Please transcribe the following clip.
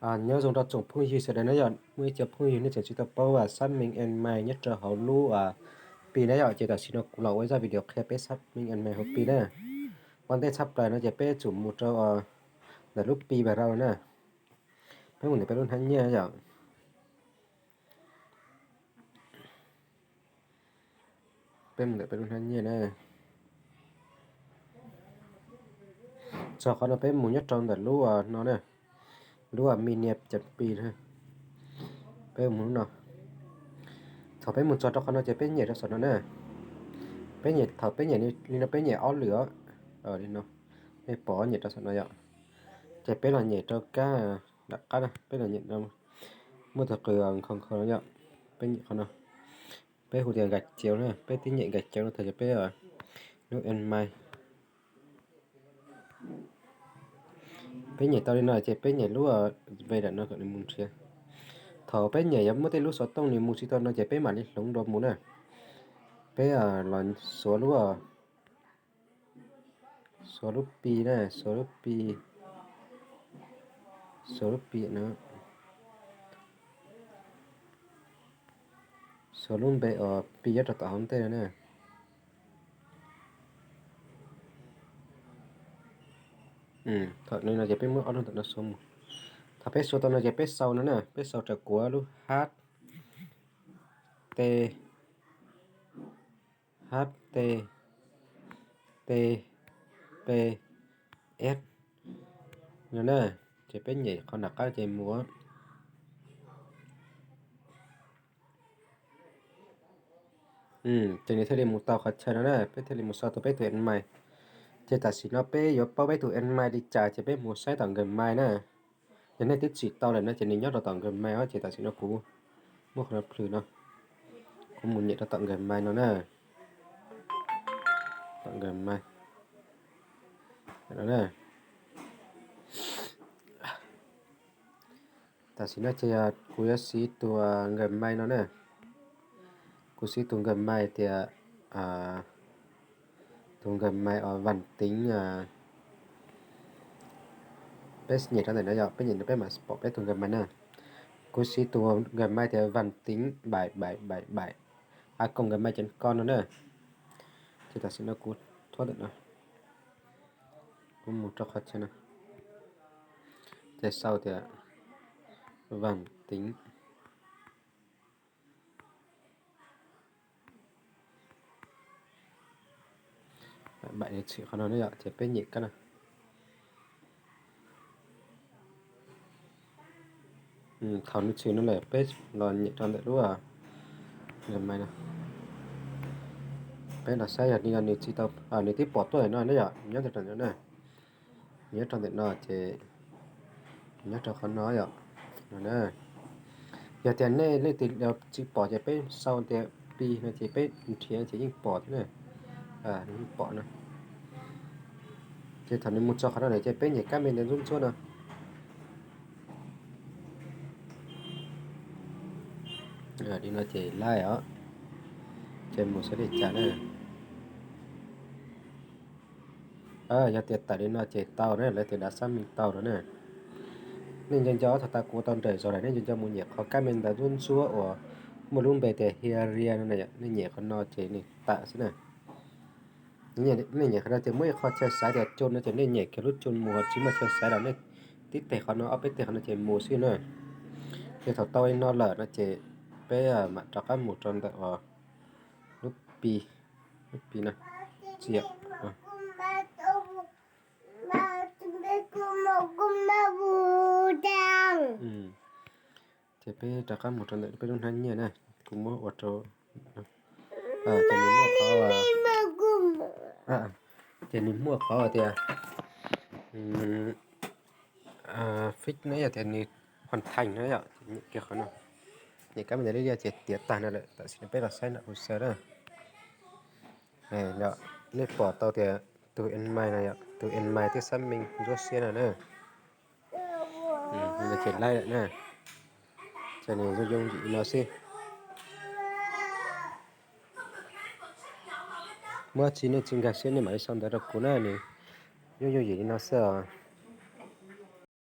Nyob zoo rau tsoom phooj ywg sawv daws na yom, muaj ib co phooj ywg nej tseem tsis tau paub xab meej en mai nyob rau hauv lub Pi na yom, ces tam sim no kuv los ua ib zaj video qhia peb xab meej en mai hauv Pi na. Ua ntej tshaj plaws no ces peb tsum mus rau ntawm lub Pi Browser na. Peb mus ntawm peb lub hnab nyiaj yom. Peb mus ntawm peb lub hnab nyiaj na. Txog qhov no peb mus nyob rau ntawm lub no na, lub Mini Pi na. Peb mus lub no. Thaum peb mus txog rau qhov no ces peb nyem rau saum no na. Peb nyem, thaum peb nyem li no peb nyem ob lwm os. Li no, nej pom nyem rau saum no yom. Ces peb los nyem rau kab nram qab na, peb los nyem, muaj tus qws nkhaus nkhaus no yom. Peb nyem qhov no. Peb hu tias nkais ceuv na, peb tib nyem nkais ceuv no thaum ces peb lub en mai. Peb nyem tau li no ces peb nyem lub ve dam no kom nws mus nrhiav. Thaum peb nyem yog muaj tej lub xov tooj nws mus tsis tau no ces peb mam li hloov dua mus na. Peb los xuav lub, xuav lub Pi na, xuav lub Pi, xuav lub Pi no, xuav lub npe uas Pi nyob rau tom hauv ntej no na. Thaum no ces peb muab ob lub ntawm no xuav mus. Thaum peb xuav tau no ces peb sau no na, peb sau raws kuv lub H T, H T T P S no na. Ces peb nyem qhov nram qab ces mus. Ces nws thiaj li mus tau qhov chaw no na, peb thiaj li mus sau tau peb tus en mai. Ces tam sim no peb yuav paub peb tus en mai li cas ces peb mus saib tom Gmail na. Yog nej twb tsim tau lawm no ces nws nyob rau tom Gmail os, ces tam sim no kuv muab qhov no plhws no, kuv mus nyem rau tom Gmail no na. Tom Gmail no na. Tam sim no ces kuv yuav siv tus Gmail no na. Kuv siv tus Gmail tias, tus Gmail uas Vam Tính, peb nyem rau ntawm no yom, peb nyem no peb mam pom peb tus Gmail na. Kuv siv tus Gmail tias Vam Tính bảy bảy bảy bảy a còng gmail chấm com no na. Ces tam sim no kuv thuab ntawm no, kuv mus rau qhov chaw no, ces sau tias Vam Tính bảy, nws tshwm qhov no na yom, ces peb nyem kab no. Thaum nws tshwm no lawm peb los nyem rau ntawm lub Gmail no. Peb los saib yog li no nws tsis tau, nws twb pom tuaj no na yom, nyob rau ntawm no na. Nyob rau ntawm no ces nyob rau qhov no yom. No na. Yog tias nej leej twg tsis pom ces peb sau tias Pi no ces peb nrhiav ces yeej pom thiab na. Yeej pom no. Ces thaum nws mus txog qhov no lawm ces peb nyem kab me ntawv ntxuab ntxuab no. Li no ces laij os. Ces mus saib li cas na. Yog tias tawm li no ces tau na, lawv tias đã xác minh tau rồi na. Nej nco nco thaum tas kuv tau nrawm zog lawm nej nco nco mus nyem qhov kab me ntawv ntxuab ntxuab uas muaj lub npe tias hia ria no na yom, nej nyem qhov no ces nws tawm xwb na. Nej nyem qhov no ces muaj ib qho chaw xaiv tias chôn no ces nej nyem kiag lub chôn mus, ho tsis muaj chaw xaiv los nej tib teg qhov no ob peb teg qhov no ces mus xwb na. Ces thaum tau li no lawm no ces peb mam rov qab mus rau ntawm lub Pi, lub Pi no. Txiam. Ces peb rov qab mus rau ntawm peb lub hnab nyiaj na, kuv muab ua rau, ces nws muaj qhov, ces nws muaj qhov tias fix ne, yog tias nws hoàn thành no yom, nyem kiag qhov no, nyem kab me ntawv liab liab ces tiav tag no lawm. Tam sim no peb los saib nram hồ sơ na. Nej pom tau tias tus email no yom, tus email twb xác minh ntsuab xiab no na. Ces laij lawm na. Ces nws zoo yooj yim li no xwb. Muaj tsi nej tsis nkag siab nej mam li sau ntawv rau kuv na, nws yooj yooj yim li no xwb os.